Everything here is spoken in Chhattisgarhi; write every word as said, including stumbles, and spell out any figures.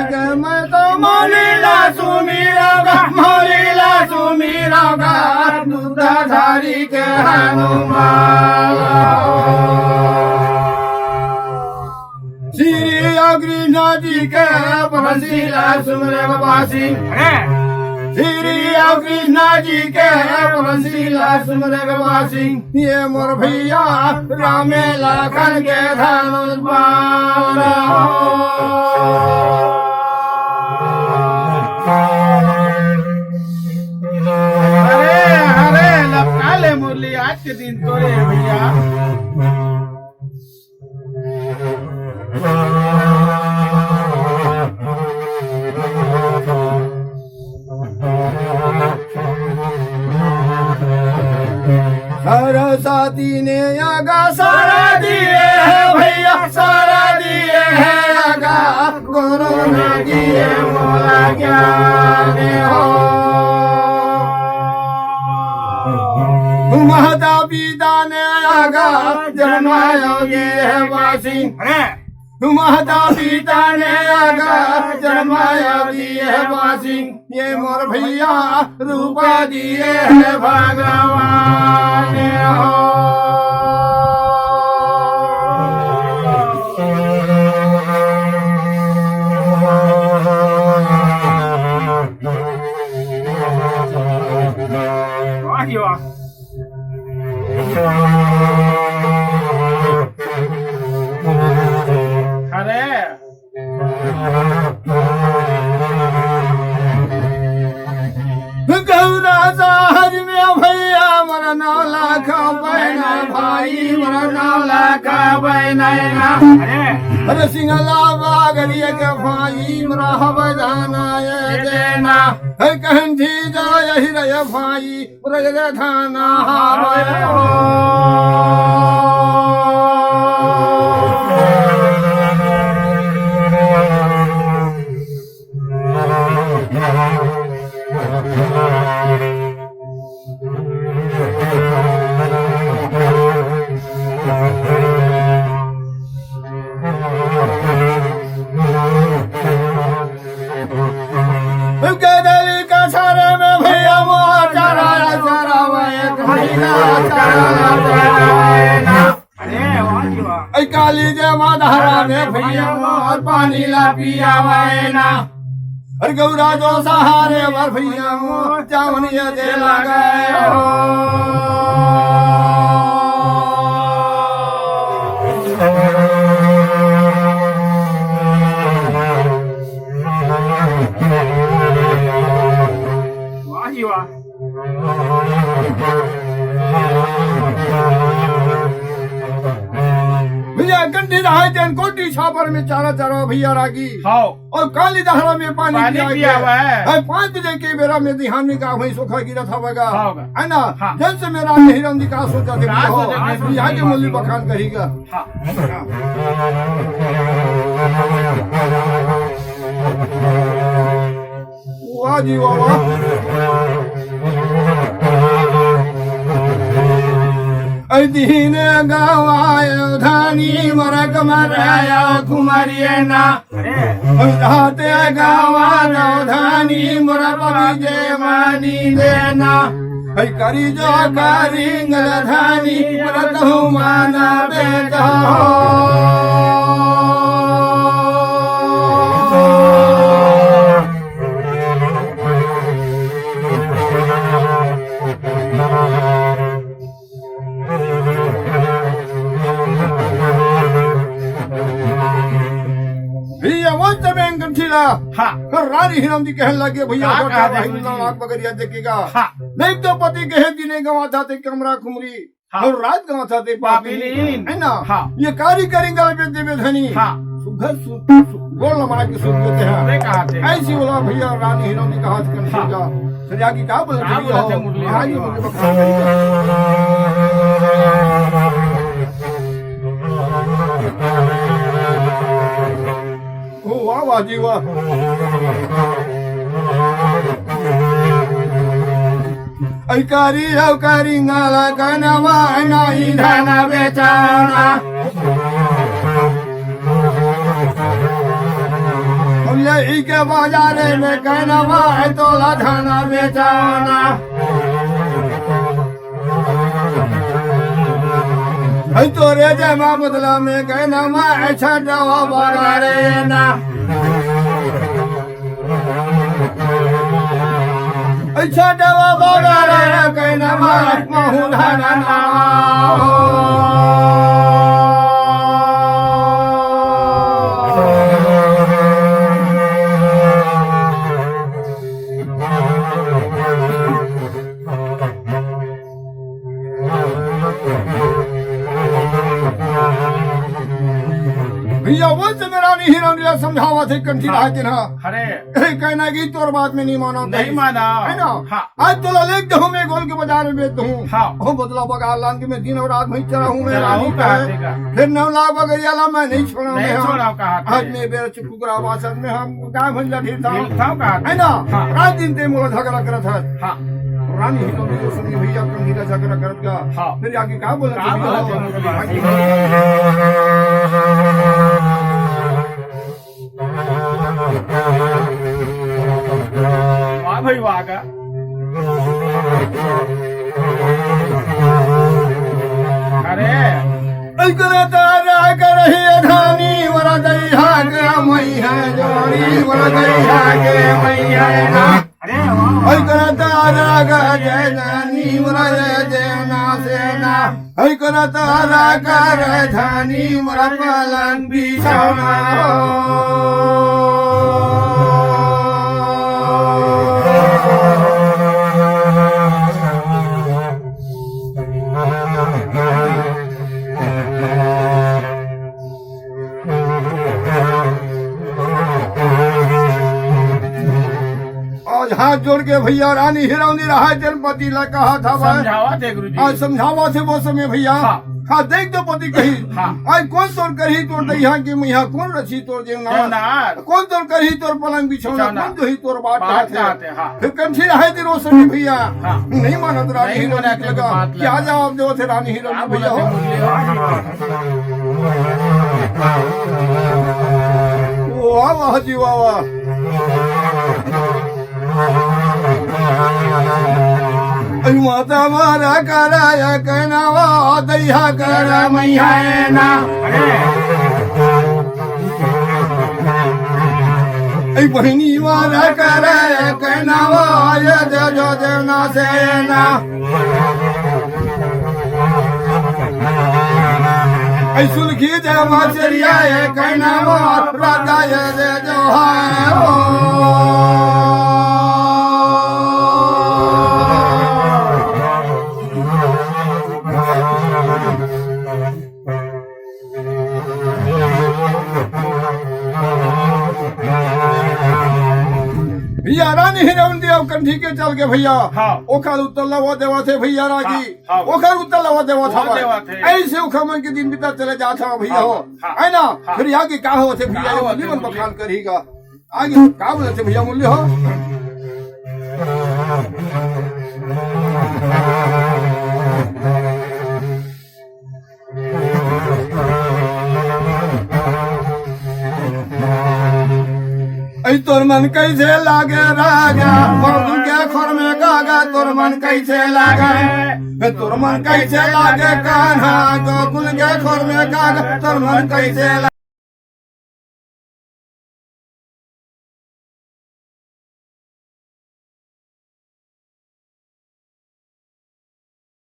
के मैं तो मौली ला सुमिरौं गा, मौली ला सुमिरौं गा, दूधाधारी के हनुमान। श्री कृष्ण जी के बंसी ला सुमिरौं गा बासी। श्री कृष्ण जी के बंसी ला सुमिरौं गा बासी। ये मोर भैया रामे लखन के धनुष बाण हो। अरे, अरे, लपका ले मुरली, आज के दिन तो ये भैया। सरस्वती ने आगा सारा दिए है भैया, सारा दिए है आगा, गुरु ने दिए मोला ज्ञान हो। माता पिता ने आगा जन्मायो दिए है बासी। माता पिता ने आगा जन्मायो दिए है बासी। ये मोर भैया रूप दिए है भगवान हो। वाह जी वाह। अरे। गौरा शहर में भैया मोर नौ लाख बहना भाई, मोर नौ लाख बहना। अरे। अरे सिंगला बागड़िया के भाई, मोर हब जाना ये देना। है कहन जी जा यही रहे भाई, रजरथाना हावय हो। गदरी का सारे में भैया मोर चराया चरावा एक महीना चराया चरावा ना। अरे वाह जी वाह। ऐ काली जे माधरा में भैया मोर पानी ला पियावा ना। अरे गौरा जो सहारे वर भैया मोर चावनिया दे लगाए हो। वाह जी वाह। भैया, गंडी रहाय तेन कोटी छापर में चारा चारा भैया रागी। हाँ। और काली दहरा में पानी पानी पिया पिया के। हुआ है। और पाँच बजे के बेरा में दिहान में का हुई सोखा गिरा था बगा। हाँ, बगा। है ना? हाँ। जन से मेरा हिरन जी का सोचा थे का भैया। सोचा थे? यहाँ के मूल्य बखान करेगा। हाँ। वाह जी वाह, वाह। ऐ दीन गवाय धानी मरक मराया कुमारिये ना। ऐ रात गवा धानी मरक विजय मानी देना। है करी जो करी गलधानी, व्रत हूँ माना बेटा हो। भैया, वो तबे अंगन खिला। हाँ। तो रानी हिरन जी कहने लगे, भैया, का वो कहा क्या था भाई, गुरुजी? लाख बगरिया देखेगा। हाँ। नहीं तो पति कहे दिने गंवा था ते कमरा खुमरी। हाँ। और रात गंवा था ते पापी पापी लीन। है ना? हाँ। ये कारी करेंगे बेदे बेधनी। हाँ। सुघर सु-, सु-, गोल लमड़ा के सुन लेते हैं। अरे कहा थे। ऐसी बोला भैया रानी हिरन जी कहा था हाँ। कंठी का। फिर आगे क्या बोला क्या था बोला भैया? था मुरली? आगे मुरली बखान करेगा। ओ वाह, वाह जी वाह। ऐ करी औ करी गाला कनवा नाही धन बेचाना। लेई के बाजारे में कहना माय तोला धाना बेचाना। है तोरे जमा बदला में कहना माय छटवा बगारे ना। है छटवा बगारे कहना माय महू धाना ना। भैया, वो समय रानी हिरौंदिया समझावत हे कंठी हाँ। रहा के ना। अरे। ए, कहना कि तोर बात में नहीं मानो नहीं कहीं। माना। है ना? हाँ। आज तोला लेके जाहूँ मैं गोल के बाजार में बेच दूँ। हाँ। ओ बदला बगार लान के मैं दिन और रात वहीं चराहूँ मैं चराहूँ रानी कहा के। देगा। फिर नौ लाख बगैया ला मैं नहीं छोड़ा नहीं मैं, हाँ। छोड़ा कहा आज थे। मैं बेच कुकरा बासन में हम गाय भैंसा ढील था। ढील था का? है ना? हाँ। रात दिन ते मोला झगड़ा करत है। हाँ। रानी हिरौंदिया सुनी भैया कंठी ला झगड़ा करत का। हाँ। फिर आगे का बोला का था? बोला था? वाह भाई वाह का। अरे। ऐ करत राग रही धानी, मोरा दैहा के मैया जोड़ी, मोरा दैहा के मैया ना। अरे वाह। ऐ करत राग जय जानी, मोरा जय जय ना सेना। ऐ करत राग रही धानी, मोरा पलंग बिछौना। आज हाथ जोड़ के भैया रानी हिरौंदी रहा जनपति ला कहा था भाई। समझावा थे गुरुजी। आज समझावा थे वो समय भैया। हाँ। हाँ, देख दो पति कही। हाँ। आज कौन तोर करही तोर दैहा के मैया, कौन रची तोर देवना। देवना। कौन तोर करही तोर पलंग बिछौना, बिछौना। कौन जोही तोर बाट बात कहत हे। कहत हे, हाँ। फिर कंठी रहे दिन वो समय भैया। हाँ। नहीं मानत रानी नहीं हिरौंदी मानत लगा। बात क्या लगा। जवाब देवत हे रानी हिरौंदी क्या भैया बोलत हो? हे मुरली? वाह, वाह जी, वाह, वाह। ऐ माता मोरा करा या कहना वा, दैहा करा मैया ना। ऐ बहिनी मोरा करा या कहना वा, या जो जो देवना से ना। ऐ सुलखी देवा चरिया ए कहना वा, राधा ये दे जो है ओ। भैया रानी हिरौंदी अउ कंठी के चल के भैया, हाँ। ओखर उत्तर ला वो देवत हे भैया रागी, हाँ, हाँ। ओखर उत्तर ला वो देवत वो हवय। देवत हे। ऐसे ओखर मन के दिन बीता चले जात हवय भैया हाँ, हो, हाँ, है ना? हाँ। फिर यहाँ के का होत हे भैया, का ये होत हे मुरली मन मुरली? बखान करही का। आगे का बोलत हे भैया मुरली हो? ऐ तोर मन कैसे लागे राजा, फगुन के खोर में गागा, तोर मन कैसे लागे? ऐ तोर मन कैसे लागे कान्हा, गोकुल के खोर में गागा, तोर मन कैसे लागे?